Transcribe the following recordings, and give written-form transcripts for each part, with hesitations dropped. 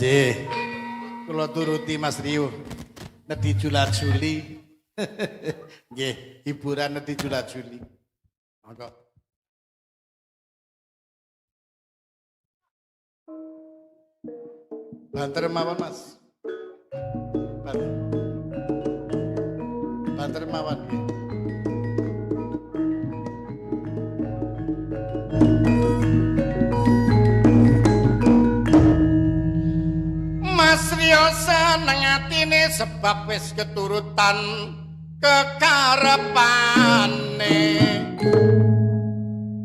Nggih. Kula turuti Mas Rio. Nedhi jula-juli. Nggih, hiburan nedhi jula-juli. Monggo. Banter mawon, Mas. Banter. Banter mawon nggih. Mas Rio seneng atine sebab wis keturutan kekarepane.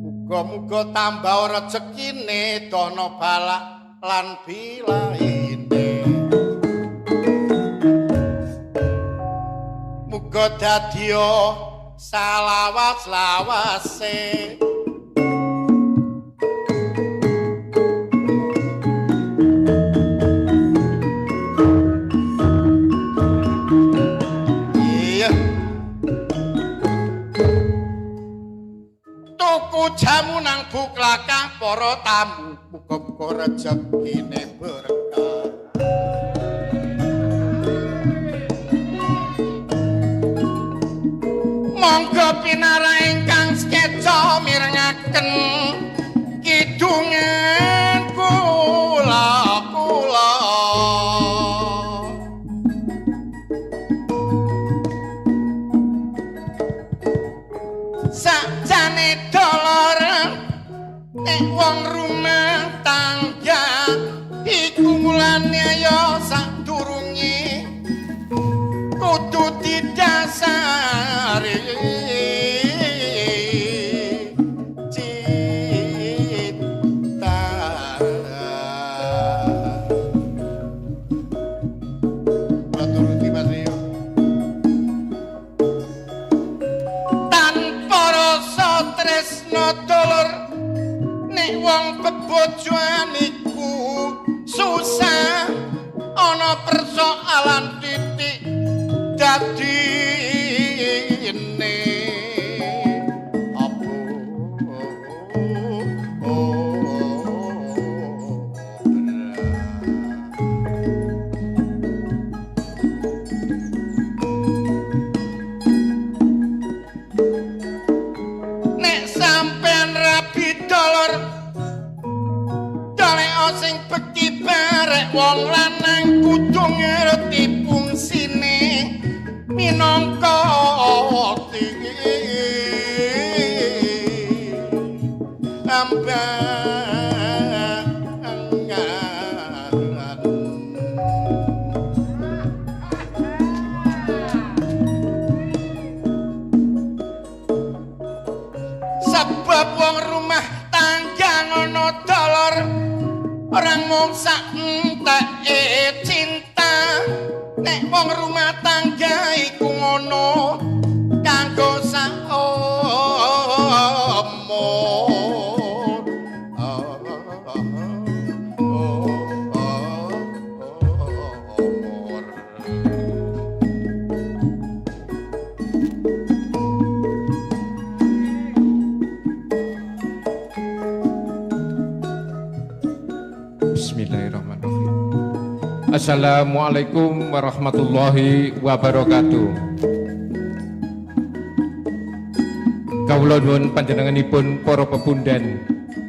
Muga-muga tambah rezekine dana balak lan bilaine. Muga dadiya salawas-lawase. Iya. Tuku jamu nang buklakah para tamu, muga-muga rezekine berkah. Monggo pinara ingkang skeca mirengaken kidungan kula-kula. Sakjane dolor nek wong rumah tangga iku mulane ayo sadurunge kudu didasari cinta. Kula turuti Mas Rio. Tanpa rasa tresna dolor nek wong bebojoan iku susah ana persoalan titik dadine apa. Nek sampean rabi dolor dolek sing bekti barek wong lanang kudu ngerti fungsine minangka ati ambangan. Sebab wong rumah tangga ngono dolor orang mung sak enteke cinta. Nek wong rumah tangga iku ngono kanggo sak omor. Bismillahirrahmanirrahim. Assalamualaikum warahmatullahi wabarakatuh. Kawula nuwun panjenenganipun para pepunden,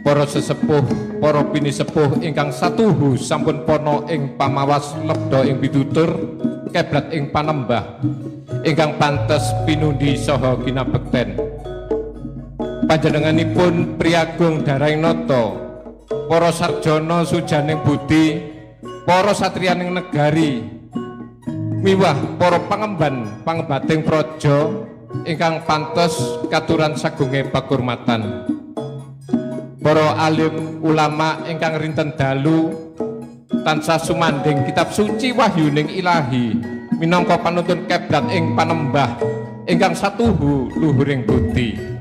para sesepuh, para pinisepuh ingkang satuhu sampun pana ing pamawas lebda ing pitutur, keblat ing panembah, ingkang pantes pinundi saha kinabekten. Panjenenganipun priyagung daraing nata, para sarjana sujaning budi, para satriyaning negari, miwah para pangemban pangembating praja ingkang pantes katuran sagunge pakurmatan. Para alim ulama ingkang rinten dalu tansah sumandhing kitab suci wahyuning ilahi minangka panuntun keblat ing panembah ingkang satuhu luhuring budi.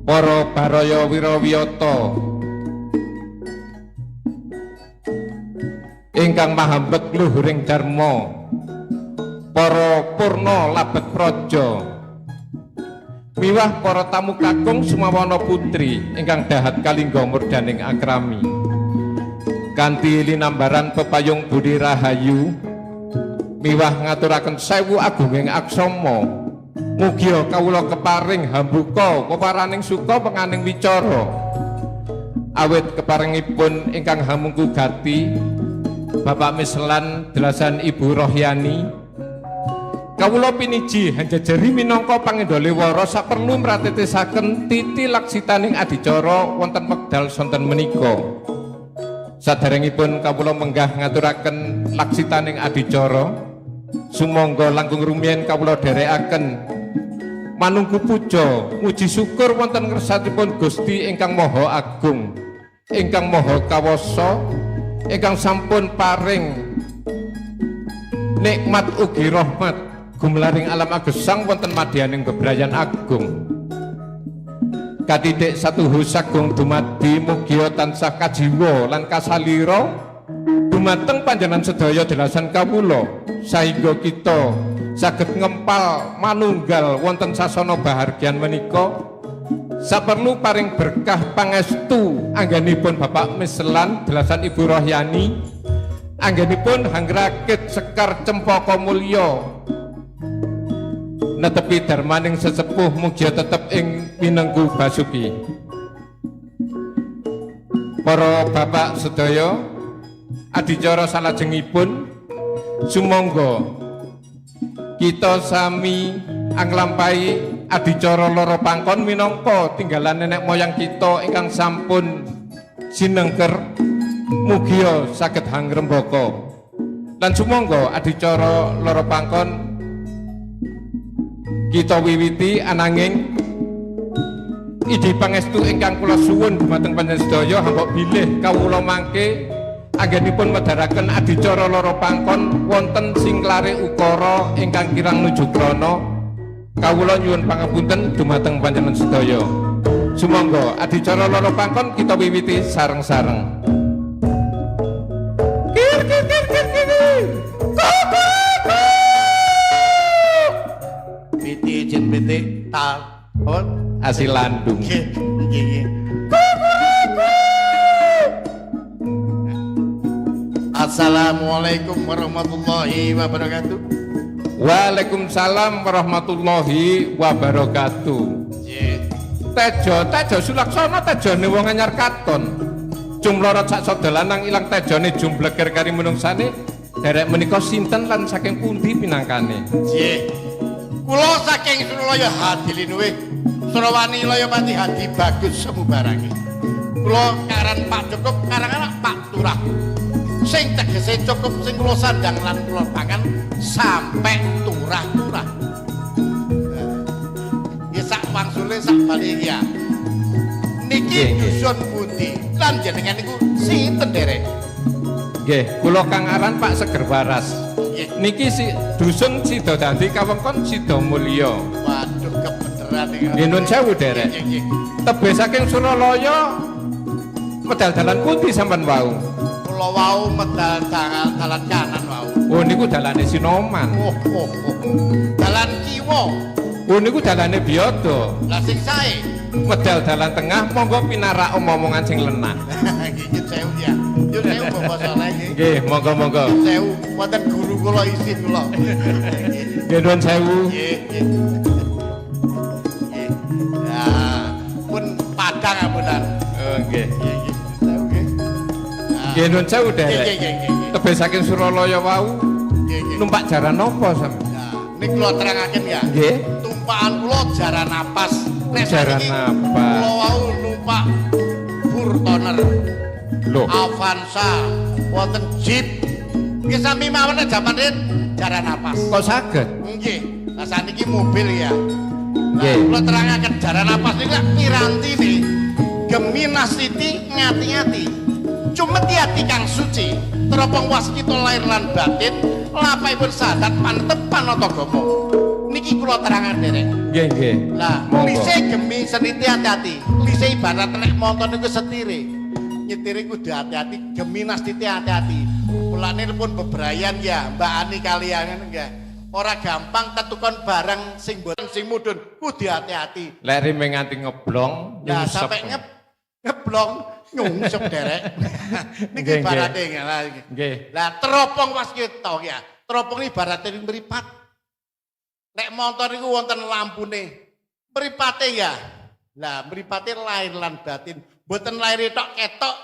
Para baraya wirawiyata ingkang mahambek luhuring dharma, para purna labet praja, miwah para tamu kakung sumawana putri ingkang dahat kalingga murdaning akrami. Kanthi linambaran pepayung budi rahayu miwah ngaturaken sewu agunging aksama, mugia kawula keparing hambuka wewaraning suka penganing wicara. Awit keparengipun ingkang hamungku gati Bapak Mislan delasan Ibu Rohyani, kawula piniji hanjejeri minangka pangendhale wara saperlu mratitisaken titi laksitaning adicara wonten wekdal sonten menika. Saderengipun kawula menggah ngaturaken laksitaning adicara, sumangga langkung rumiyin kawula dherekaken manunggu puja muji syukur wonten ngersatipun Gusti ingkang Maha Agung, ingkang Maha Kawasa, ingkang sampun paring nikmat ugi rahmat gumlaring alam agesang wonten madyaning bebrayan agung. Katitik satuhu sagung dumadi mugia tansah kajiwa lan kasalira dumateng panjenengan sedaya delasan kawula, sahingga kita saged ngempal manunggal wonten sasana bahargyan menika. Saperlu paring berkah pangestu anggenipun Bapak Mislan delasan Ibu Rohyani, anggenipun hangrakit sekar cempaka mulya netepi darmaning sesepuh mugia tetep ing pinengku basuki. Para bapak sedaya, adicara salajengipun sumangga kita sami anglampahi adicara loro pangkon minangka tinggalan nenek moyang kita ingkang sampun sinengker, mugia saged hangrembaka. Lan sumangga adicara loro pangkon kita wiwiti, ananging idi pangestu ingkang kula suwun dumateng panjenengan sedaya, hambok bilih kawula mangke anggenipun medharaken adicara loro pangkon wonten singklare ukara ingkang kirang nuju krana. Kawula nyuwun pangapunten dumateng panjenengan sedaya. Sumangga adicara loro pangkon kita wiwiti sareng-sareng. Kir kir kir kir kir. Kuku. PT izin PT tal. Oh, Asi landung. Nggih, nggih, nggih. Assalamualaikum warahmatullahi wabarakatuh. Waalaikumsalam warahmatullahi wabarakatuh. Nggih. Tejo, Tejo Sulaksono tejone wong anyar katon. Jumlorot sak sada lanang ilang tejone jumbleger kari menungsane. Derek menika sinten lan saking pundi pinangkane? Nggih. Kula saking Suralaya Hadiluwih, Surawani Layapati Hadi Bagus Semubarangi. Kula karan Pak Cukup, karangan Pak Turah. Sing tegese cukup sing kula sandang lan kula pangan sampai turah-turah. Ya sak wangsule sak bali ya. Niki Nggih, nggih. Dusun pundi? Lan jenengan niku sinten derek? Nggih, kula kang aran Pak Seger Waras. Nggih. Niki si dusun Sidodadi kawengkon Sidomulyo. Waduh, kebeneran iki. Nggih, nuwun sewu derek. Nggih, nggih. Tebih saking Suralaya medal dalan pundi sampean wau? Kula wau medal dalan kanan wau. Oh, niku dalane Sinoman. Oh, oh, oh. Dalan kiwa. Oh, niku dalane Biyodo. Lah sing sae. Medal dalan tengah, monggo pinarak omong-omongan sing lenah. Nggih, nyun sewu ya. Nyun sewu Bapak Saleh nggih. Nggih, monggo-monggo. Nyun sewu wonten guru kula isin kula. Nggih. Nggih, nuwun sewu. Nggih, nggih. Nggih. Ya, pun padang ampunan. Oh, nggih. Nggih, nggih. Sewu nggih. Nah. Nggih, nuwun sewu Nggih, derek. nggih, nggih, nggih. Tebih saking Suralaya wau Nggih, nggih. Numpak jaran napa sampeyan? Ya, niki kula terangaken ya. Nggih. Tumpakan kula jaran napas. Nek Jaran saniki napas. kula wau numpak Fortuner, Lho, Avanza, wonten Jeep. Nggih sami mawon nek jaman riyen jaran napas. Kok saged? Nggih. Lah saniki mobil ya. Lah Nggih. kula terangaken jaran napas niku lak pirantine Geminah Siti ngati-ati. Cumeti ati kang suci, teropong waskita lahir lan batin, lapahipun sadat panetepan nata gama. Niki kula terangaken derek. Nggih, nggih. Lah, Monggo. lise gemi seniti hati-hati. Lise ibarat nek montor niku setire. Nyetire kudu hati-hati, gemi nastiti hati-hati. Mulane pun bebrayan ya, Mbak Ani kalian nggih. Ora gampang tetukon barang sing mboten sing mudhun, kudu hati-hati. Lek rime nganti ngeblong, Nah, nyungsep. sampai ngeblong. Nyungsep derek. Niki ibarate iki. Nggih. Lah teropong waskita ya. Teropong ibarate mripat. Nek montor niku wonten lampune. Mripate ya. Lah mripate lahir lan batin. Mboten lahir tok ketok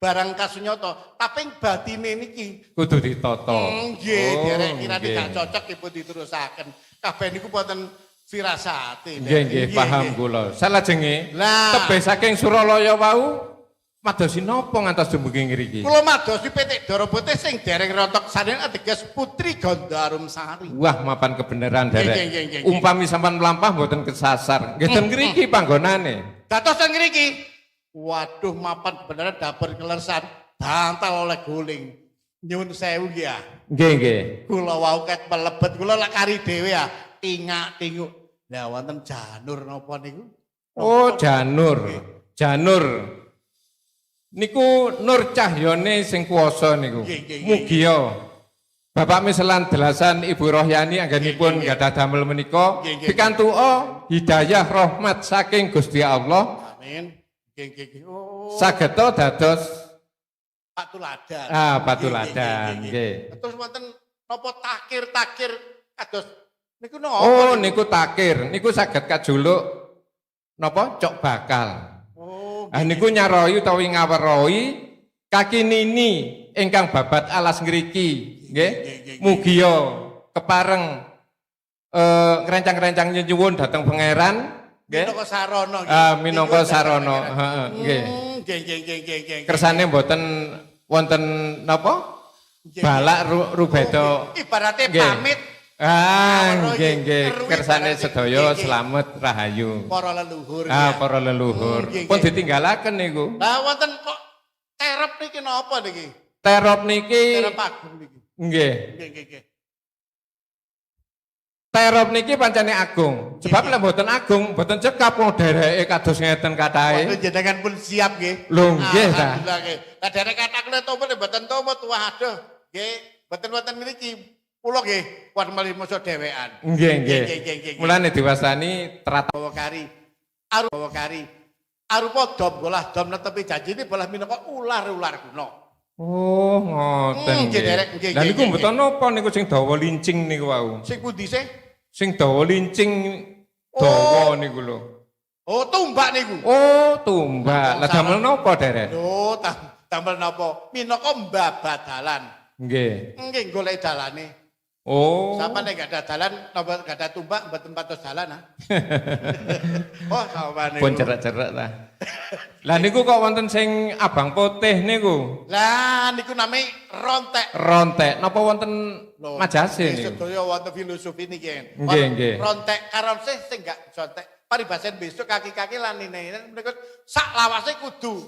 barang kasunyata, tapi batine niki kudu ditata. Nggih, derek kirane gak cocok ibu diterusaken. Kabeh niku wonten firasate. Nggih, nggih, paham kula. Salajenge tebih saking Suralaya wau madosi napa ngantos dumugi ngriki? Kula madosi Pitik Dara Putih sing dereng rontok sanen ateges Putri Gandarum Sari. Wah, mapan kebenaran derek. Umpami sampean mlampah mboten kesasar. Nggih ten ngriki panggonane. Dados ten ngriki. Waduh, mapan kebenaran dapur kelersan bantal oleh guling. Nyuwun sewu ya. Nggih, nggih. Kula wau ket melebet kula lak kari dhewe ya, tingak-tinguk. Lah wonten janur napa niku? Oh, janur. Janur. Niku nur cahyane sing kuwasa niku. Mugia Bapak Miselan delasan Ibu Rohyani anggenipun gadah damel menika pikantuka hidayah rahmat saking Gusti Allah. Amin. Nggih, nggih. Oh. Sageta dados patuladan. Ah, patuladan. Nggih. Terus wonten napa takir-takir kados niku napa? Oh, niku takir. Niku saged kajuluk napa cok bakal. Oh, ah niku nyaroi utawi ngaweruhi kaki nini ingkang babat alas ngriki, nggih. Mugia kepareng ngrencang-rencang nyuwun dhateng pangeran. Minangka sarana nggih. Ah, minangka sarana, heeh, nggih. Nggih, nggih, nggih, nggih. Kersane mboten wonten napa? Balak rubeda. Ibarate pamit. Ah, nggih, nggih. Kersane sedaya slamet rahayu. Para leluhur. Ah, para leluhur. Pun ditinggalaken niku. Lah wonten kok terop niki napa niki? Terop niki terop agung niki. Nggih. Nggih, nggih, nggih. Terop niki pancene agung. Sebab lek mboten agung, mboten cekap wong dereke kados ngeten kathahe. Wonten jenengan pun siap nggih. Lho nggih ta. Alhamdulillah nggih. Lah derek kathah kula tomo mboten tomo tuah aduh. Nggih, mboten wonten mriki. Kula nggih kuat malih masa dhewean. Nggih, nggih. Mulane diwasani tratah bawa kari. Arupa kari. Arupa dom bolah dom netepi janjine bolah minangka ular-ular kuno. Oh, ngoten nggih. Lah niku mboten napa niku sing dawa lincing niku wau. Sing pundi sih? Sing dawa lincing dawa niku lho. Oh, tumbak niku. Oh, tumbak. Lah damel napa, Derek? Lho, damel napa? Minangka mbabadalan. Nggih. Nggih, golek dalane. Oh. Sampeyan nek gak ada dalan, napa gak ada tumbak, mboten patos dalan ah. Oh, sampeyan niku. Pun cerak-cerak ta. Lah niku kok wonten sing abang putih niku. Lah niku nami rontek. Rontek. Napa wonten majase niku? Sedaya wonten filosofi niki. Nggih, nggih. Rontek karon sing gak jontek. Paribasan besok kaki-kaki lan nene mereka sak lawase kudu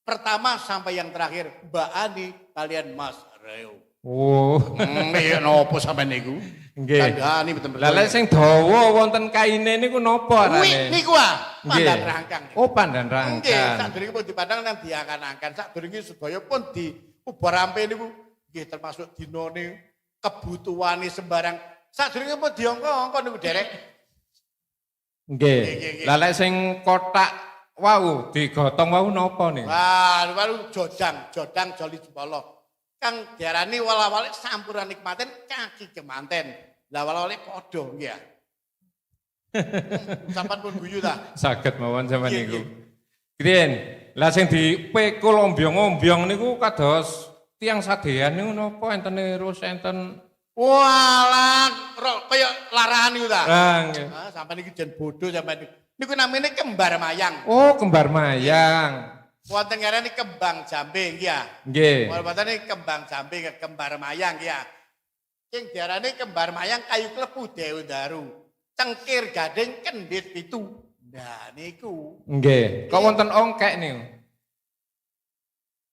pertama sampai yang terakhir Mbak Ani kalian Mas Reo. Oh, iya napa sampean niku? Nggih. Kandhani mboten. Lah lek sing dawa wonten kaine niku napa arane? Kuwi niku ah, pandan rangkang. Oh, pandan rangkang. Nggih, sadurunge pun dipandang nang diangkan-angkan, sadurunge sedaya pun diubar rampe niku nggih termasuk dinane kebutuhane sembarang. Sadurunge pun diangka-angka niku derek. Nggih. Lah lek sing kotak wau digotong wau napa niku? Wah, niku jodang, jodang joli jempolo. Kang diarani wala-wale sampuran nikmaten kaki kemanten. Lah wala-wale padha nggih ya. Sampeyan pun guyu ta? Saged mawon sampeyan niku. Griyen, lah sing dipekul ombyong-ombyong niku kados tiyang sadean niku napa enten terus enten. Walah, kaya larahan niku ta? Ah, nggih. Ah, sampeyan iki jan bodho sampeyan niku. Niku namine kembar mayang. Oh, kembar mayang. Wonten ngarani kembang jambe nggih ya. Nggih. Wonten kembang jambe kembar mayang nggih ya. Sing diarani kembar mayang kayu klebu dewandaru. Cengkir gading kendhit pitu. Nah niku. Nggih. Kok wonten ongkek niku?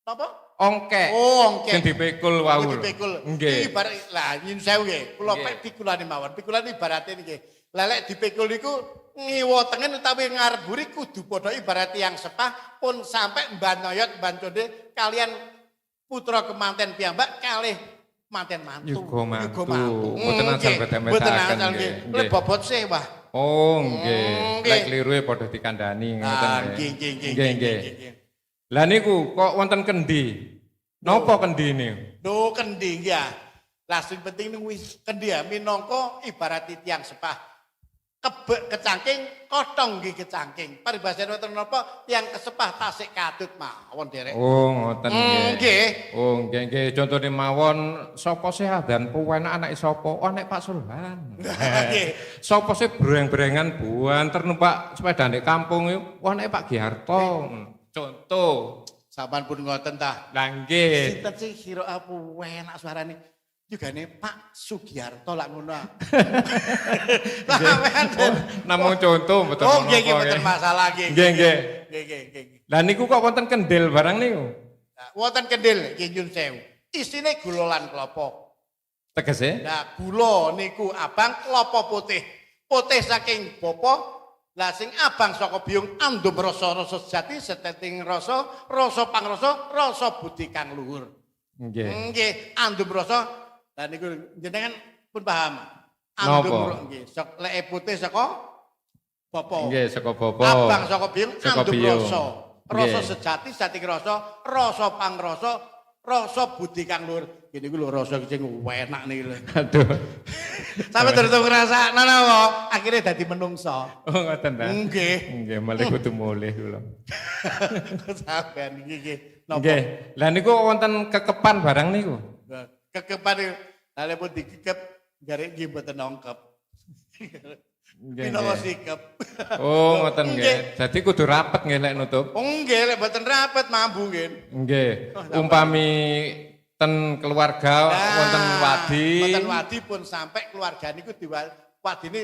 Napa? Ongkek. Oh, ongkek. Sing dipikul wau. Dipikul. Nggih. Iki ibarat lah nyun sewu nggih. Kula pek pikulane mawon. Pikulane ibarate nggih. Lah lek dipikul niku ngiwa tengen utawi ngarep buri kudu padha ibarat tiyang sepah pun sampai mban noyot mban conde kalian putra kemanten piyambak kalih manten mantu. Yuga mantu. Mboten angsal mboten angsal nggih. Lek bobot sih, Wah. Oh, nggih. Lek kliruwe padha dikandani ngoten. Nggih, nggih, nggih. Lah niku kok wonten kendi? Napa kendi niku? Lho kendi ya. Lah sing penting niku wis kendi ya minangka ibarat tiyang sepah. Kebek kecangking, kotong nggih kecangking. Paribasane wonten napa tiyang kesepah tasik kadut mawon derek. Oh, ngoten nggih. Nggih. Oh, nggih nggih, contone mawon sapa sih adan puwenak anake sapa? Oh, anak Pak Sulhan. Nggih. Sapa sih breng-brengan buanter numpak sepeda ndek kampung iku? Wah, anake Pak Giharto. Contoh. Sampean pun ngoten tah. Lah nggih. Sinten sih kira aku enak suarane? Jugane Pak Sugiarto lak ngono. Sampean. Oh, namung contoh mboten Oh nggih nggih menapa, mboten masalah nggih. Nggih nggih. Nggih nggih nggih. Lah niku kok wonten kendil barang niku? Nah, wonten kendil nggih nyun sewu. Isine gula lan klapa. Tegese? Lah gula niku abang, klapa putih. Putih saking bapa, lah sing abang saka biyung andum rasa-rasa sejati seteting rasa, rasa pangrasa, rasa budi kang luhur. Nggih. Nggih, andum rasa. Lah niku jenengan pun paham. Andum Napa? nggih, sok leke putih saka bapa. Nggih, saka bapa. Abang saka biyung Saka andum biyung. rasa. Rasa Nggih. sejati, sejati rasa, rasa pangrasa, rasa budi kang luhur. Gini ku lho rasa sing enak niki lho. Aduh. Sampe terus ngrasakno napa? Akhire dadi menungso. Oh, ngoten ta. Nggih. Nggih, malih kudu mulih kula. Sampean iki nggih. Napa? Nggih. Lah niku wonten kekepan barang niku. Kekepan niku. Lha pun dikekep garek nggih mboten nongkep. Nggih. Minangka nggih. sikep. Oh, ngoten Nggih. nggih. Dadi kudu rapet nggih lek nutup. Oh nggih lek mboten rapet mambu nggih. Nggih. Oh, tambah. Umpami ten keluarga wonten wadi. Wonten wadi pun sampai keluarga niku wadine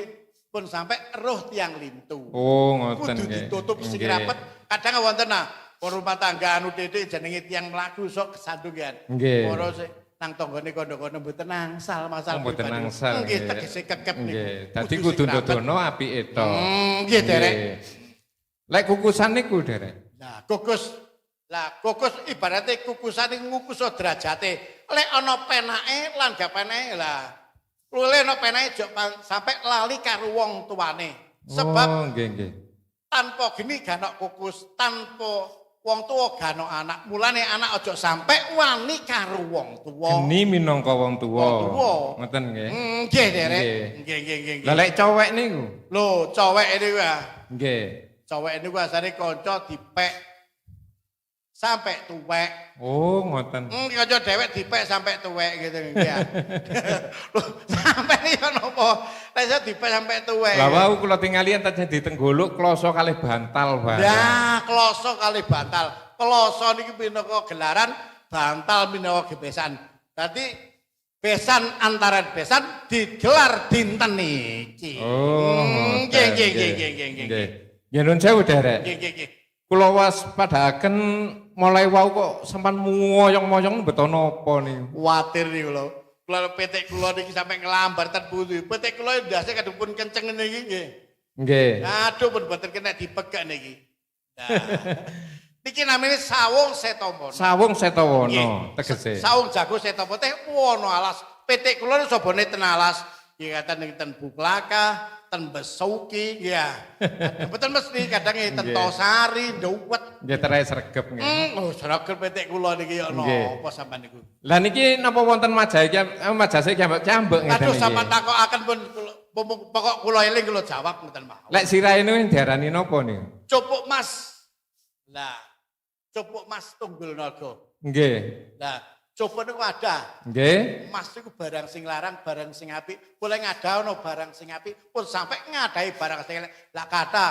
pun sampai roh tiang lintu. Oh, ngoten Kudu nggih. ditutup sing Nggih. rapet. Kadang wonten nah rumah tangga anu titik jenenge tiang mlaku sok kesandung kan. Nggih. Moro sik nang tanggane kondo-kondo mboten angsal masal Oh, mboten pribadi. angsal. Nggih tegese kekep niku. Nggih. Dadi kudu sing rapet. ndodono apike to. Nggih derek. Lek kukusan niku derek. Nah, kukus. Lah, kukus ibaratnya kukusan ngukus derajate. Lek ana penake lan gak penake lah. Lule ana penake jok sampai lali karo wong tuane. Sebab oh, nggih nggih. tanpa geni gak ana kukus, tanpa wong tuwa gak ana anak. Mulane anak aja sampai wani karo wong tuwa. Geni minangka wong tuwa. Wong tuwa. Ngoten nggih. Nggih, derek. Nggih. Nggih, nggih, nggih. Lah lek cowek niku. Lho, cowek niku ah. Nggih. Cowek niku asale kanca dipek sampai tuwek. Oh, ngoten. Kanca dhewek dipek sampai tuwek gitu ya. Lho, sampai iki napa? Lek iso dipek sampai tuwek. Lah wau kula tingali enten ditenggoluk kloso kalih bantal bareng. Lah, kloso kali bantal. Kloso niki minangka gelaran, bantal minangka gebesan. Berarti besan antara besan digelar dinten iki. Oh, ngoten. Nggih, nggih, nggih, nggih, nggih, nggih. Nggih. Nggih nuwun sewu derek. Nggih, nggih, nggih. Kula waspadaaken mulai wau kok sampean moyong-moyong beto napa niku. Kuwatir niku lho. Kula petik kula niki sampe nglambar ten pundi. Petik kula ndase kadung pun kenceng niki nggih. Nggih. Aduh pun boten kena dipegak niki. Nah. Niki namanya sawung setomono. Sawung Setawana Nggih. tegese. Sawung jago setomo teh wono alas. Petik kula niku sobone ten alas. Nggih katen niki ten Buklaka, ten Besuki, ya. Mboten mesti kadang nggih ten Nggih. Tosari, Ndowet. Nggih terai sregep nggih. Oh, sregep petik kula niki ya Nggih. napa sampean niku. Lah niki napa wonten majahe majase jambek-jambek ngeten Aduh iki. sampean takokaken pun pokok kula eling kula jawab ngoten mawon. Lek sirahe niku diarani napa niku? Cupuk Mas. Lah, cupuk Mas Tunggul Naga. Nggih. Lah, cupuk niku ada. Nggih. Mas niku barang sing larang, barang sing apik. Boleh ngadahno barang sing apik, pun sampai ngadahi barang sing elek. Lah kata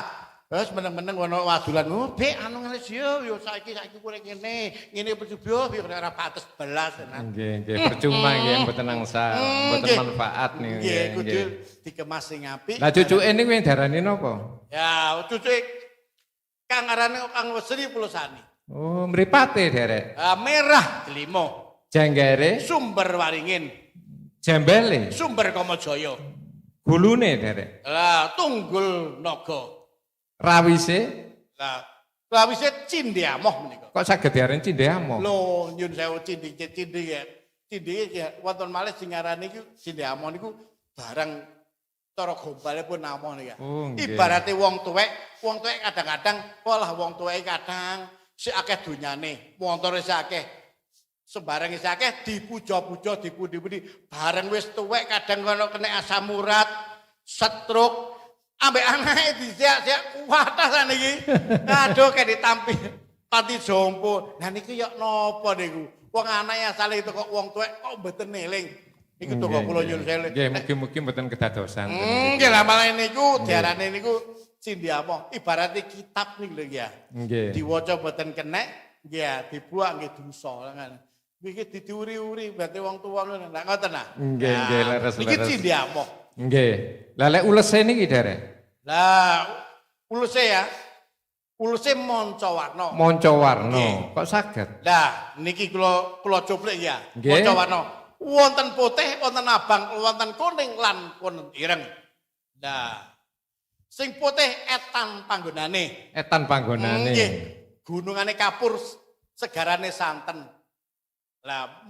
terus meneng-meneng ono wadulan, "Oh, Bek, anu ngene yo, yo saiki saiki kowe ngene, ngene percuma yo ora pates belas." Nah. Nggih, nggih, percuma nggih mboten angsal, mboten Nggih. manfaat niku Nggih, kudu nggih. dikemas sing apik. Lah cucuke niku yang diarani napa? Ya, cucuke kang arane Kang Sri Pulosani. Oh, mripate derek. Ah, merah delimo, Jenggere, sumber waringin, jembele, sumber Kamajaya. gulune derek. Lah, tunggul naga. Rawise Lah, lawise Cindiamoh menika. kok saged diarani Cindeamo? Lho, nyun sewu cindi cindi ya. Cindi ya wonten malih sing ngarani iku Cindiamoh niku barang cara gombale pun amoh nika. Oh, nggih. Ibarate wong tuwek kadang-kadang polah wong tuwek kadang sik akeh donyane, montore sik akeh, sembarang sik akeh dipuja-puja, dipundi-pundi, bareng wis tuwek kadang kono kena asam urat, stroke, ambek anake disiak-siak kuwatah saniki. Aduh kayak ditampi panti jompo. Lah niki yo napa niku? Wong anake asale itu kok wong tuwek kok mboten eling. Niku tunggu kula nyuwun sewu. Nggih, mugi-mugi mboten kedadosan. Nggih lah malah niku diarani niku cindhi apa? Ibarate kitab niku lho ya. Nggih. Diwaca mboten kenek, nggih ya, dibuak nggih dosa kan. Iki didiuri-uri berarti wong tuwa ngono. Lah ngoten ah. Nggih, nggih, leres, Niki leres. cindhi apa? Nggih. Lah lek ulese niki derek. Lah ulese ya. Ulese manca warna. Manca warna. Nggih. Kok saged? Lah niki kula kula cuplik ya. Nggih. Manca warna. Wonten putih, wonten abang, wonten kuning lan wonten ireng. Lah sing putih etan panggonane. Etan panggonane. Nggih. Gunungane kapur, segarane santen. Lah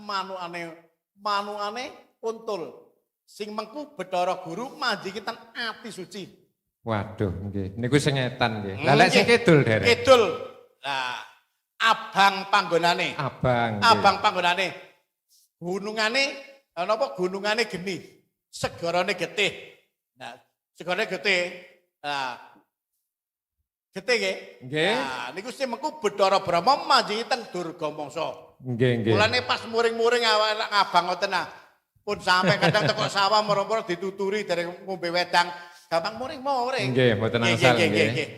manukane kuntul. Sing mengku Bathara Guru manjingi ten ati suci. Waduh, nggih. Niku sing etan nggih. Lah lek sing Nggih. kidul derek. Kidul. Lah abang panggonane. Abang. Nggih. Abang panggonane. Gunungane napa gunungane geni. Segarane getih. Nah, segarane getih. Nah, getih nggih. Nggih. Nah, niku sing mengku Bathara Brahma manjingi teng Durga Mangsa. Nggih, nggih. Mulane pas muring-muring awak ngabang ngoten ah. Pun sampe kadang teko sawah moro-moro dituturi dari ngombe wedang, gampang muring-muring. Nggih, mboten Nggih, angsal nggih, nggih. nggih.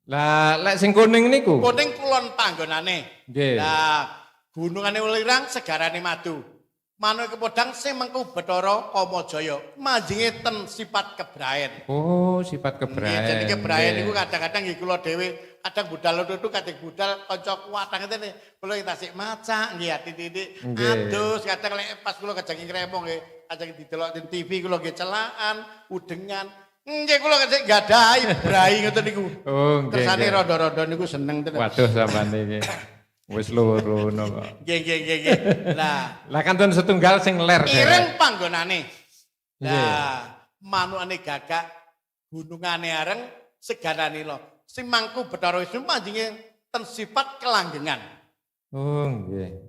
Lah lek sing kuning niku? Kuning kulon panggonane. Nggih. Lah gunungane welirang segarane madu. Manuke kepodang sing mengku Bathara Kamajaya. Manjinge ten sifat kebraen. Oh, sifat kebraen. Nggih, jadi kebraen Nggih. niku kadang-kadang nggih kula dhewe, kadang budal tutu kadang budal kanca kuwatang ngene kula tasik macak nggih titik-titik Nggih. adus kadang lek pas kula kejeng ngremong nggih, kajeng didelok ten TV kula nggih celakan, udengan. Nggih kula kajeng gadahi brai ngoten niku. Oh, nggih. Kersane nggih. rondo-rondo niku seneng tenan. Waduh sampean iki. Wis loro ngono kok. Nggih nggih nggih nggih. Lah, Lah kantun setunggal sing ler derek. ireng panggonane. Nggih. Lah, manukane gagak, gunungane areng, segarane ila. Sing mangku Bathara Wisnu manjinge ten sifat kelanggengan. Oh, nggih.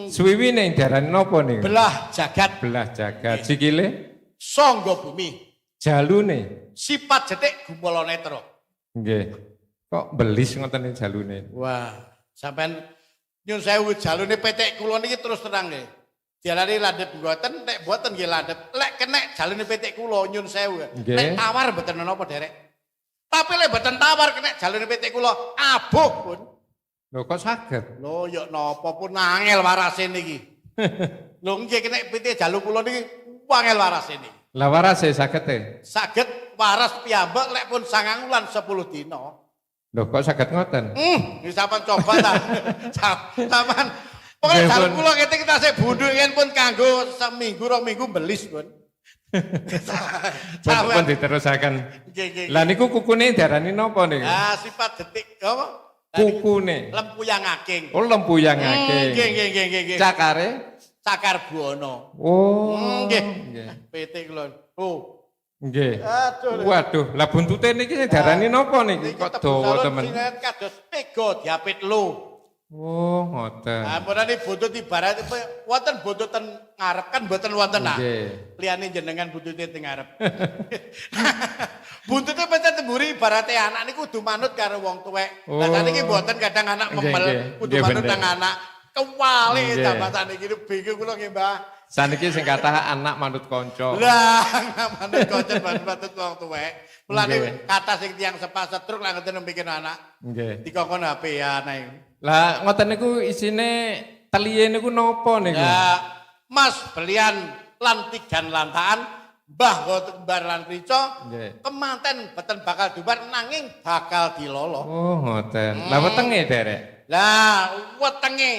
Suwiwine diarani napa niku? Belah jagat Belah jagat. Sikile sangga bumi. jalune. Sifat jetik gumala netra. Nggih. Kok belis ngoten iki jalune? Wah, sampean nyun sewu jalune petik kula niki terus terang nggih. Diarani landhep mboten, nek mboten nggih landhep. Lek kenek jalune petik kula nyun sewu. Nggih. Lek tawar mboten napa derek. Tapi lek mboten tawar kenek jalune petik kula abuh pun. Lho kok saged? Lho ya napa pun angel warase niki. Lho nggih kenek pitik jalu kula niki angel warase niki. Lah warase saged e? Saged waras piyambak lek pun 9 wulan 10 dina. Lho kok saged ngoten? Nggih sampean coba ta. Sampean pokoke Nggih, jalu pun. kula ketik tasih bundhu yen pun kanggo seminggu rong minggu belis pun. Pun, pun diterusaken. Nggih nggih. Lah niku kukune diarani napa niku? Ah sifat detik apa? Lah niku Kukune. lempuyang aking. Oh lempuyang aking. Nggih nggih nggih nggih nggih. Cakare? Cakar buana. Oh. Nggih. Nggih. Pitik kula. Oh. Nggih. Aduh. Waduh, lah buntute niki sing diarani napa niki? Niki Kok tebu dawa salon temen. sinet kados mega diapit lo. Oh, ngoten. Nah, mulane buntut ibarat wonten buntut ten ngarep kan mboten wonten ah. Nggih. Liyane jenengan buntute teng ngarep. Buntute pancen temburi ibarate anak niku kudu manut karo wong tuwek. Lah Oh. saniki mboten kadang anak Nggih, memel nggih. kudu Nggih, manut bener. nang anak. Kewali Nggih. tambah saniki bingung kula nggih, Mbah. Saniki sing kathah anak manut kanca. Lah, manut kanca manut wong tuwek. Mulane Nggih. kathah sing tiyang sepah setruk lah ngoten mikir anak. Nggih. Dikongkon HP ya anak. Lah ngoten niku isine teliye niku napa niku? Ya, Mas belian lan tigan lantaan, Mbah kembar lan rica, Nggih. kemanten beten bakal dubar nanging bakal dilolo. Oh, ngoten. Lah wetenge derek. Lah wetenge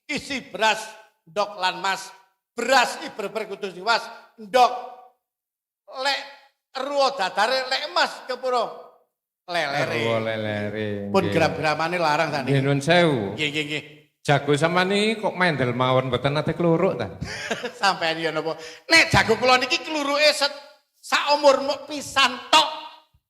isi beras ndok lan mas, beras iber kudu siwas, ndok lek ruwo dadare lek emas kepuro lelere. Ruwo lelere. Pun nggih. gram-gramane larang Nggih saniki. nuwun sewu. Nggih nggih nggih. Jago sama niki kok mendel mawon mboten nate kluruk ta? Sampeyan ya napa? Nek jago kula niki kluruke sak umur muk pisan tok.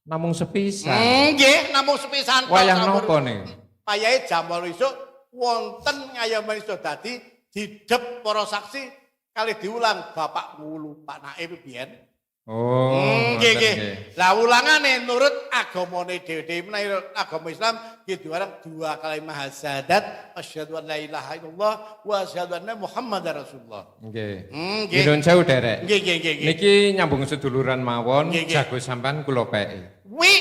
Namung sepisan. Nggih, namung sepisan tok. Wayah saumur. napa niku? Payahe jam 8 isuk wonten Ngayoma dadi didep para saksi kali diulang Bapak Ngulu Pak Naib biyen. Oh, Nggih, ngoten nggih. Lah ulangane nurut agamane dhewe-dhewe, menawi agama Islam nggih diwarang dua kalimat syahadat, asyhadu an la ilaha illallah wa asyhadu anna Muhammadar Rasulullah. Nggih. Nggih. Nyuwun sewu, derek. Nggih, nggih, nggih, nggih. Niki nyambung seduluran mawon, Nggih, nggih. jago sampean kula peki. Wi.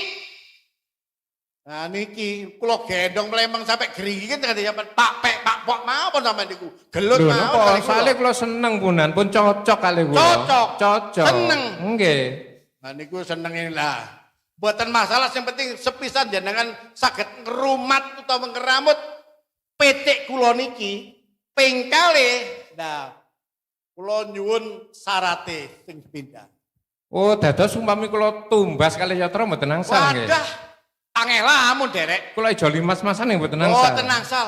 Nah niki kula gendong mlemeng sampai geringi kan sampean Pak Pek Pak Pok mawon sampean niku. Gelut Lho, mawon napa kali kula. soalé kula seneng punan, pun cocok kali kula. Cocok. Cocok. Seneng. Nggih. Nah niku senenge lah. Mboten masalah, sing penting sepisan jenengan saged ngrumat utawa ngeramut pitik kula niki ping kalih. Nah, kula nyuwun syarate sing sepindah. Oh, dados umpami kula tumbas kalih yatra mboten angsal nggih. Wadah, angel lamun, derek. Kula ijo limas-masan nggih mboten Oh, angsal. tenang sal.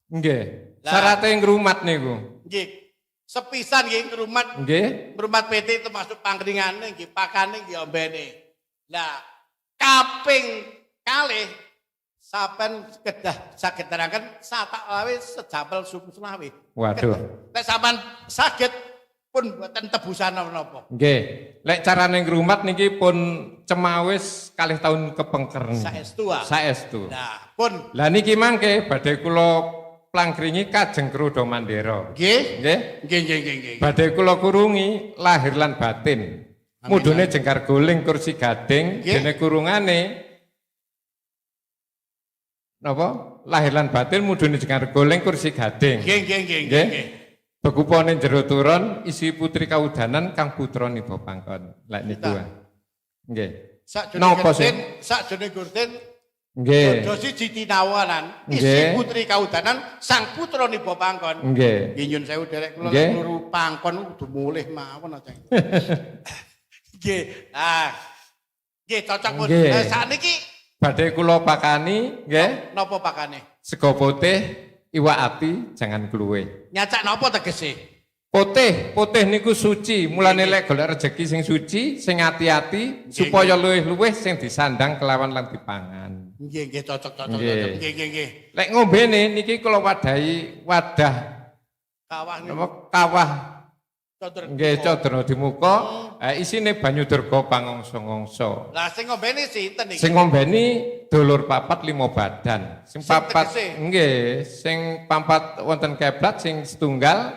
Nggih. Lah. Syarate ngrumat niku. Nggih. Sepisan nggih ngrumat Nggih. ngrumat pitik termasuk pangkringane nggih, pakane nggih, ombene. Lah, kaping kalih sampean kedah saged nerangaken satak lawe sejapel suku selawe. Waduh. Lek sampean saged pun mboten tebusan napa-napa. Nggih. Lek carane ngrumat niki pun cemawis kalih tahun kepengker niki. Saestu ah. Saestu. Nah, pun. Lah niki mangke badhe kula plangkringi kajeng Krodo Mandera. Nggih. Nggih. Nggih, nggih, nggih, nggih. Badhe kula kurungi lahir lan batin. Mudune jengkar guling kursi gading, dene kurungane napa? Lahir lan batin mudune jengkar guling kursi gading. Nggih, nggih, nggih, Nggih. nggih. Bekupone jero turon isi putri kaudanan kang putra niba pangkon. Lek niku. Kita. Nggih. Sakjane Napa sih? gorden, sakjane gorden Nggih. Dodo siji tinawanan isi putri kaudanan sang putra niba pangkon. Nggih. Nggih, nyun sewu, derek, kula nuru pangkon kudu mulih mawon aja. Nggih. Nah. Nggih, cocok pun. Nggih. Nah, sakniki Badhe kula pakani nggih napa pakane? Sego putih, iwak ati, jangan kluwe. Nyacak napa tegese? Putih, putih niku suci. Mulane lek golek rejeki sing suci, sing ati-ati supaya luwih-luwih sing disandang kelawan lan dipangan. Nggih, nggih, cocok, cocok, cocok. Nggih, nggih, nggih. Lek ngombene niki kula wadahi wadah Kawah niku napa kawah Condro. Nggih, Condro di muka, isine banyu durga pangongso-ngongso. Lah sing ngombeni sinten iki? Sing ngombeni dulur papat lima badan. Sing Sing papat tegese? nggih, sing papat wonten keblat, sing setunggal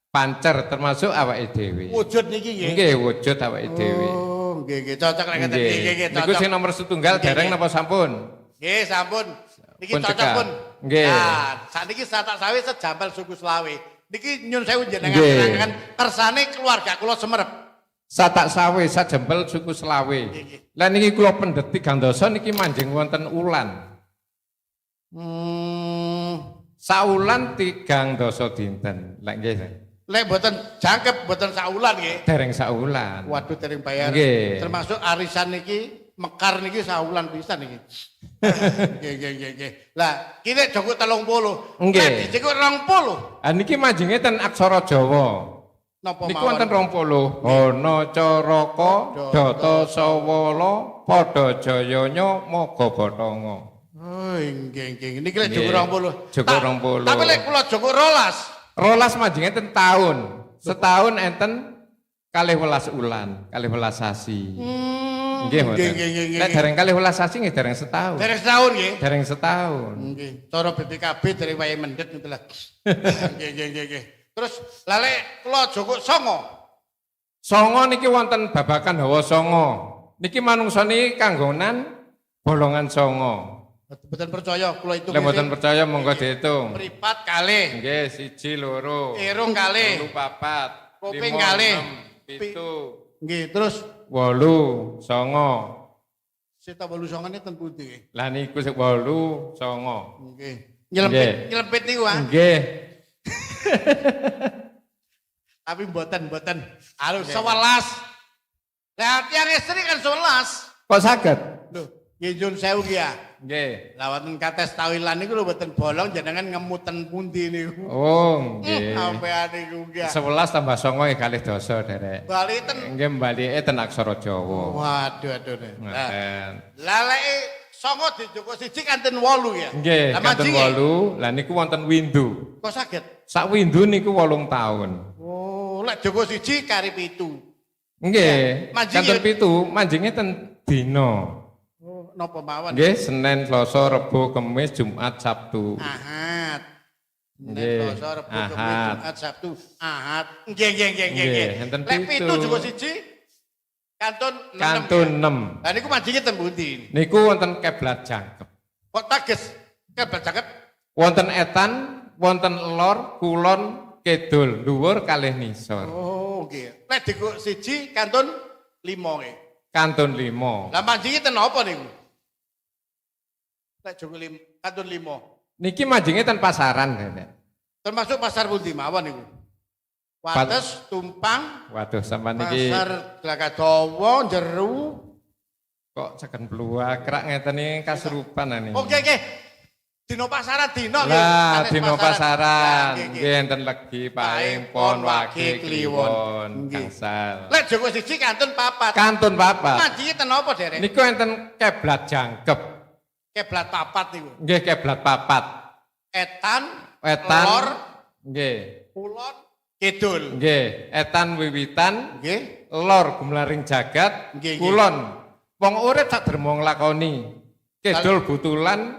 pancer termasuk awake dhewe. Wujud niki nggih. Nggih, wujud awake dhewe. Oh, nggih, nggih, cocok lek ngeten. Nggih, nggih, nggih, Niku cocok. sing nomor setunggal dereng napa sampun? Nggih, sampun. Niki Pun cocok cekap. pun. Nggih. Nah, sakniki satak sawe sejampel suku selawe. Niki nyun sewu jenengan terangaken kersane keluarga kula semerep. Satak sawe sajempel suku selawe. Nggih, nggih. Lah niki kula pendet 3 dasa niki manjing wonten ulan. Saulan 3 dasa dinten. Lek nggih. Lek mboten jangkep mboten saulan nggih. Dereng saulan. Waduh, dereng bayar. Nggih. Termasuk arisan niki mekar niki saulan pisan niki. Nggih, nggih, nggih, nggih. Lah, kene joko 30. Nggih. Lek dijikuk 20. Ah niki manjinge ten aksara Jawa. Napa Niku mawon? wonten 20. Hana caraka data sawala padha jayanya maga bathanga. Oh, nggih, nggih. Niki lek Nggih. joko 20. Joko 20. Tapi lek kula joko 12. 12 manjinge ten taun. Setahun enten 12 ulan, 12 sasi. Nggih mboten. Nggih, nggih, nggih, Lek nggih. dereng 12 sasi nggih dereng setahun. Dereng setahun nggih. Dereng setahun. Nggih. Cara BPKB dereng wayahe mendhet ngoten lah. Nggih, nggih, nggih, nggih. Terus lah lek kula joko 9. Songo niki wonten babakan hawa songo. Niki manungsa niki kanggonan bolongan songo. Mboten percaya kula hitung. Lek mboten percaya monggo dihitung. Mripat kalih, Nggih, siji loro. irung kalih. Telu papat. Kuping lima, kalih. enem, pitu, Nggih, terus 8, 9. sita 8 songone ten pundi? Lah niku sing 8, 9. Nggih. Nyelempit, Nggih. nyelempit niku ah. Nggih. Tapi mboten, mboten. Harus 11. Lah tiyang istri kan 11. Kok saged? Lho, nggih nyun sewu ki ya. Nggih. Lah wonten kates tawilan niku lho mboten bolong jenengan ngemuten pundi niku. Oh, nggih. Sampean niku ki ya. 11 tambah 9 ya kalih dasa, derek. Bali ten. Nggih, balike ten aksara Jawa. Waduh, aduh. Nah, Ngaten. lah lek songo dijoko siji kanten 8 ya. Nggih, Lah kanten manjinge 8. Lah niku wonten windu. kok saged? Sak windu niku 8 taun. Oh, lek joko siji kari 7. Nggih, Manjinge- kanten 7, manjinge ten dina. Oh, napa mawon? Nggih, Senin, Selasa, Rebo, Kamis, Jumat, Sabtu. Ahad. Senin, Nggih, Selasa, Rebo, Kamis, Ahad. Jumat, Sabtu, Ahad. Nggih, nggih, nggih, nggih, Nggih, nggih. enten Lek 7. 7 joko siji kantun 6. Kantun 6. Lah niku manjinge ten pundi? Niku wonten keblat jangkep. Kok tages keblat jangkep? Wonten etan, wonten lor, kulon, kidul, dhuwur kalih nisor. Oh, nggih. Lek joko siji kantun 5 nggih. Kantun 5. Lah manjinge ten apa niku? Lek joko lim, kantun 5. Niki manjinge ten pasaran, Nenek. Termasuk pasar pundi mawon niku? Wates, Tumpang, Waduh, sampean niki pasar Glagadawa, Jeru. kok ceken peluak kerak ngeten iki kasurupan ini. Oke, oke. Dino pasaran dino nggih. Lah, Sanes dino pasaran. Nggih, nggih. Nggih enten legi, paing, pon, wage, kliwon, Nggih. gangsal. Lek joko siji kantun papat. Kantun papat. Manjinge ten apa, Derek? Niku enten keblat jangkep. Keblat papat niku. Nggih keblat papat. Etan, Wetan. lor, Nggih. kulon, kidul. Nggih, etan wiwitan, Nggih. lor gumlaring jagat, Nggih, nggih. kulon. Wong urip sak derma nglakoni. Kidul butulan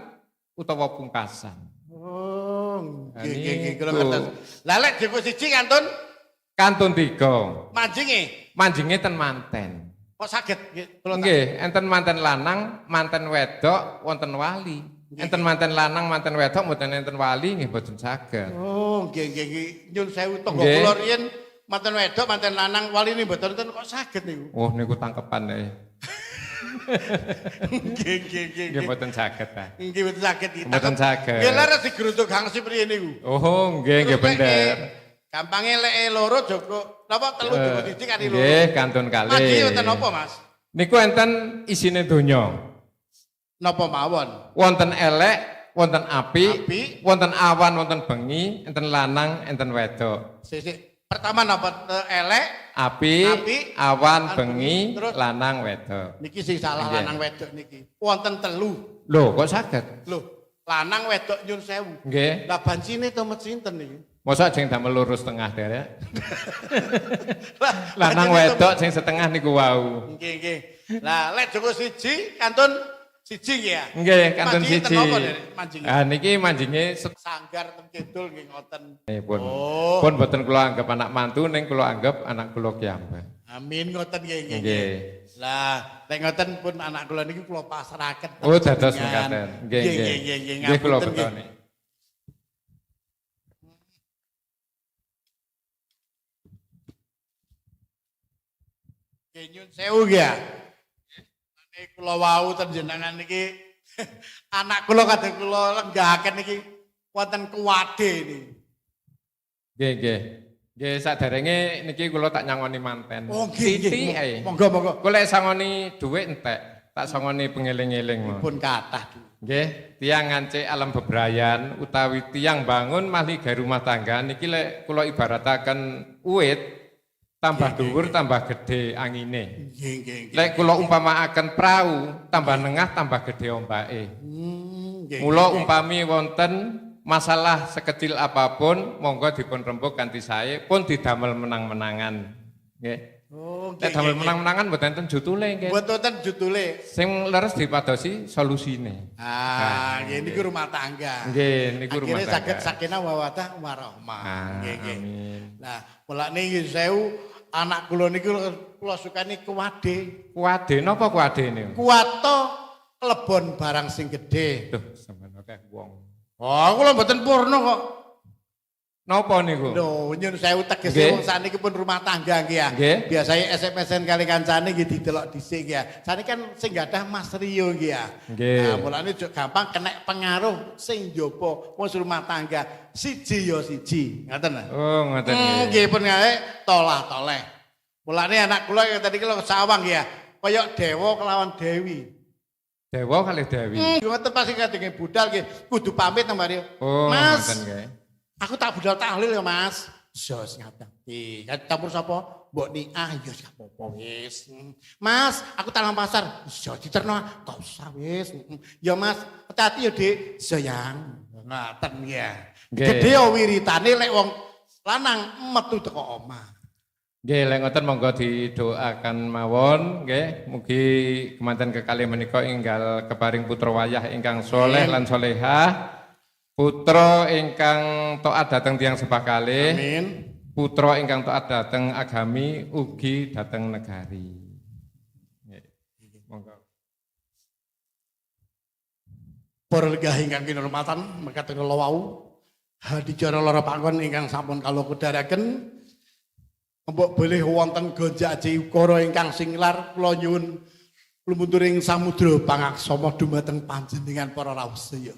utawa pungkasan. Oh, Nah, nggih nggih nggih kula niku. ngertos. Lah lek joko siji kantun Kantun 3. manjinge Manjinge ten manten. kok saged nggih kula tak- Nggih, enten manten lanang, manten wedok, wonten wali. Enten manten lanang, manten wedok, mboten enten wali nggih mboten saged. Oh, nggih nggih nggih. Nyun sewu tangga Nggih. kula riyen manten wedok, manten lanang, waline mboten enten kok saged niku. Oh niku tangkepan eh. Nggih nggih nggih. Nggih mboten saged ta. Nggih mboten saged iki. Mboten saged. Nggih leres digeruduk hangsip riyen niku. Oh nggih nggih Terus lek, bener. Gampange lek loro joko napa telu joko siji kali loro. Nggih kantun kalih. Manjinge wonten napa, Mas? Niku enten isine donya. Napa mawon? Wonten elek, wonten apik, Apik. wonten awan, wonten bengi, enten lanang, enten wedok. Sik Pertama napa elek, Apik, Apik, awan, awan, bengi, bengi, terus? lanang, wedok. niki sing salah Nggih. lanang wedok niki. Wonten telu. Lho, kok saged? Lho, lanang wedok nyun sewu. Nggih. Lah bancine to met sinten niki? Mosok sing damel loro setengah derek. Lah, Lanang bancine to- wedok sing setengah niku wau. Nggih, nggih. Lah lek joko siji kantun siji nggih ya. Nggih, kantun Manjinge ten siji. napa, Derek? Manjinge. Ah niki manjinge Sanggar ten kidul nggih ngoten. pun. Oh. Pun boten kula anggap anak mantu ning kula anggap anak kula kiyambak. Amin ngoten nggih nggih. Nggih. Lah, lek ngoten pun anak kula niki kula pasrahaken. Oh, dados jenengan. mekaten. Nggih, Nggih nggih. nggih nggih Nggih kula ngapunten, nggih. betoni. Nggih nyun sewu nggih ya. Niki kula wau ten jenengan niki anak kula kadang kula lenggahaken niki wonten kuwade niki. Nggih, nggih. Nggih saderenge niki kula tak nyangoni manten. Oh nggih nggih. Titik ae. Monggo monggo. Kula lek sangoni dhuwit entek, tak sangoni pengeling-eling. Pun kathah. Nggih, tiyang ngancik alam bebrayan utawi tiyang bangun mahligai rumah tangga niki lek kula ibarataken uwit tambah dhuwur tambah gedhe angine. Nggih nggih nggih. Lek kula umpamaaken prau tambah nengah tambah gedhe ombake. Nggih. Mula umpami wonten masalah sekecil apapun monggo dipun rembug kanthi sae pun didamel menang-menangan. Nggih. Oh nggih. Lek damel menang-menangan mboten enten jutule nggih. Mboten wonten jutule. Sing leres dipadosi solusine. Ah, nggih niku rumah tangga. Nggih, niku rumah Akhirnya tangga. saged sakinah mawaddah warahmah. Ah, Nggih nggih. amin. Nah, mulane nggih sewu anak kula niku kula sukani kuwade. Kuade napa kuade niku? Kuwato klebon barang sing gedhe. Duh, sampean akeh wong. Oh, kula mboten purna kok. Napa niku? Lho, nyun sewu tegese Nggih. wong saniki pun rumah tangga nggih ya. Nggih. Biasanya SMS-an kali kancane nggih didelok dhisik nggih ya. Saniki kan sing gadah Mas Rio nggih ya. Nggih. Nah, mulane ojo gampang kena pengaruh sing njaba wong rumah tangga siji ya siji. Ngoten lho. Oh, ngoten nggih. Nggih pun gawe tolah-toleh. Mulane anak kula yang tadi kula sawang nggih ya. Kaya dewa kelawan dewi. Dewa kalih Dewi. Ngoten pasti kadenge budal nggih kudu pamit nang Mario. Oh, Mas, ngoten nggih. aku tak budal tahlil ya, Mas. Iya sing hati. Campur sapa? Mbok Niah ya gak apa-apa wis. Mas, aku tak nang pasar. Iya diterno, gak usah wis. Ya Mas, hati-hati ya Dik. Iya yang. Ngaten ya. Gedhe ya wiritane lek wong lanang metu teko omah. Nggih, lek ngoten monggo didoakan mawon nggih. Mugi kemanten kekalih menika enggal keparing putra wayah ingkang soleh lan solehah. Putra ingkang taat dhateng tiyang sepah kalih. Amin. Putra ingkang taat dhateng agami ugi dhateng negari. Nggih. Monggo. Para lenggah ingkang kinurmatan mekaten kula wau adicara lara panggon ingkang sampun kula kudharaken mbok boleh wonten gonjak aji ukara ingkang singlar kula nyuwun lumunturing samudra pangaksama dumateng panjenengan para rawuh sedaya.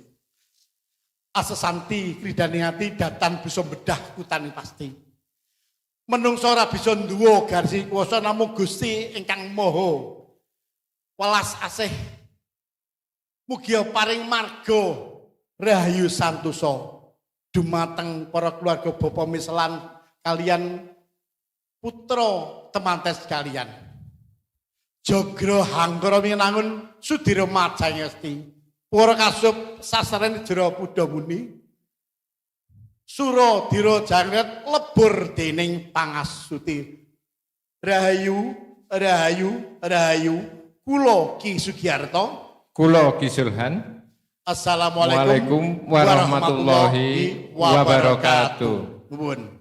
Asesanti kridane ati datan bisa bedah kutane pasti. Menungso ora bisa nduwa garsi kuwasa namung Gusti ingkang Maha welas asih. Mugia paring marga rahayu santosa dumateng para keluarga Bapak Mislan kalian putra temantes kalian. Jogro hangkara minangun sudira majangesti. Pura kasup sasaren jero puda muni. Sura dira jangret lebur dening pangasuti. Rahayu, rahayu, rahayu. Kula Ki Sugiarto. Kula Ki Sulhan. Assalamualaikum warahmatullahi wabarakatuh. Nuwun.